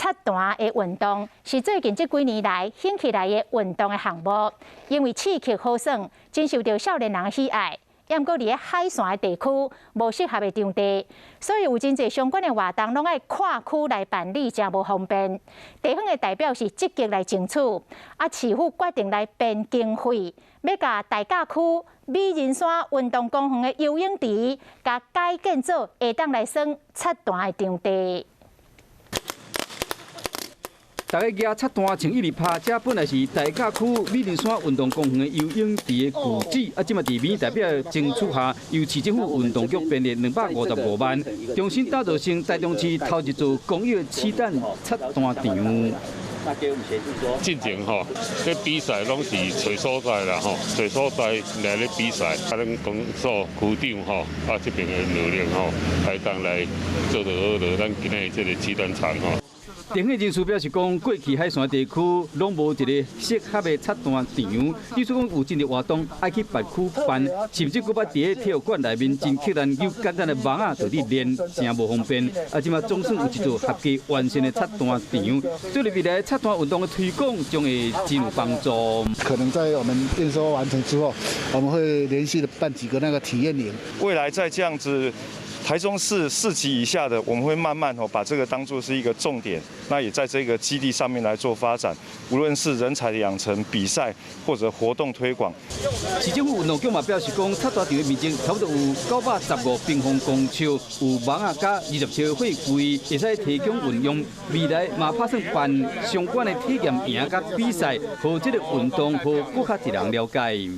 漆彈的運動是最近這幾年來興起來的運動的項目，因為刺激好耍，真受著少年人喜愛。毋過佇咧海線的地區無適合的場地，所以有真濟相關的活動攏愛跨區來辦理，誠無方便。地方的代表是積極來爭取，啊，市府決定來編經費，欲共大甲區美人山運動公園的游泳池，共改建做會當來耍漆彈的場地。逐家舉漆彈穿一直拍，這本來是大甲區美人山運動公園的游泳池的舊址，啊，這馬佇民意代表爭取下，由市政府運動局編列255萬，重新打造成台中市頭一座公有的漆彈漆彈場。進前吼，這比賽攏是揣所在啦吼，揣所在來咧比賽，啊，咱公所區長吼，啊，這邊的努力吼，來當來做得好著，咱今仔這个漆彈場吼。地方人士表示講，過去海線地區攏無一个適合的漆彈場，比如講有真濟活動愛去別區辦，甚至閣捌佇咧體育館內面真困難，有簡單的網仔就佇練，誠無方便。啊，這馬總算有一座合計完善的漆彈場，對未來漆彈運動的推廣將會真有幫助。可能在我們驗收完成之後，我們會連續的辦幾個那個體驗營。未來在這樣子。台中市市級以下的，我們會慢慢哦把這個當作是一個重點，那也在這個基地上面來做發展，無論是人才的養成、比賽或者活動推廣。市政府運動局嘛表示講，漆彈場的面積差不多有915平方公尺，有網仔佮20尺貨櫃，會使提供運用。未來嘛拍算辦相關的體驗營佮比賽，予這个運動予閣較濟人了解。